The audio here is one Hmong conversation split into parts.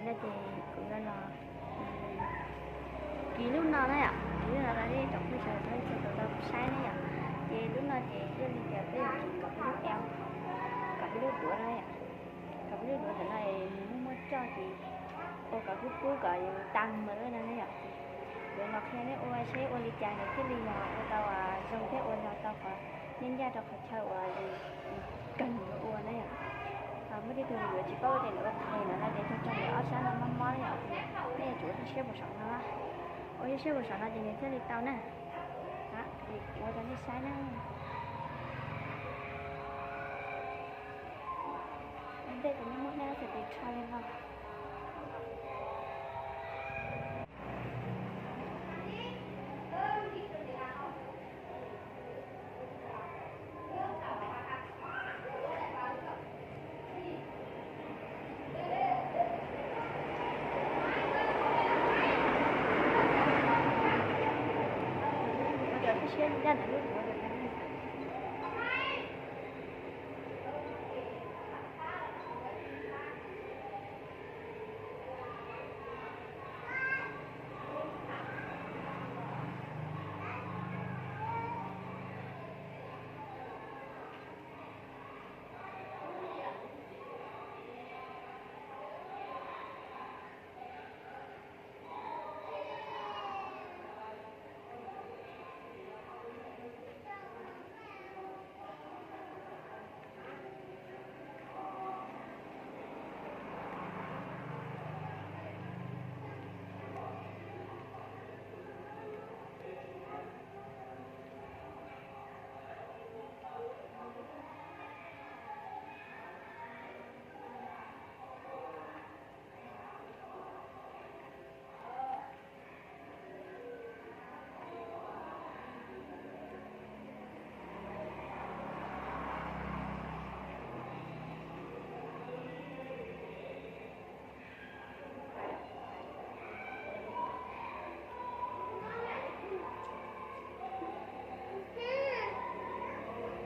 Ces kuv yuav los kis lub no na yom, kis lub no rau nej tsoom phooj ywg sawv daws tau saib na yom. Ces lub no ces yog li tias peb yuav kis kom peb lub, kom peb lub duav no yom, kom peb lub duav ntawm no es nws muaj muaj roj ces ua kom kub kub kom yus tas mus lawm no na yom. Ces yuav los qhia nej ua seb ua li cas nws thiaj li yog ua tau zoo thiab ua yog tau qhov ncaj ncaj rau qhov chaw uas kawg nws yuav ua na yom. Muaj tej tug yuav tsis paub tias nws ua phem no no ces tau tso nws ob sab no mob mob yom. Nej yuav tsum ua siab puas saum no, ua siab puas saum no ces nws thiaj li tau na. Ua rau nej saib na. Ntej ces nej muab nej ob txhais tes rho li no.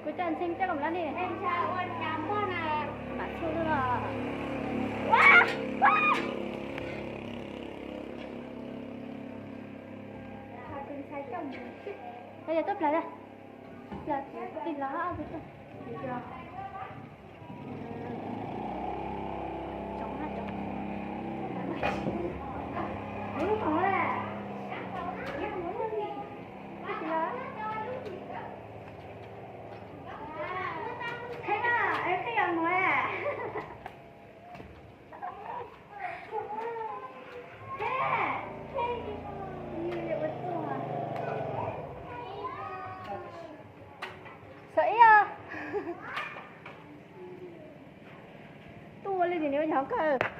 Kuv coj ntxhee coj los lawm ne. Mam txhua los. Yog tuaj plag, plag tig los. Xav ib os. Tuaj ua li nim no yog kawg.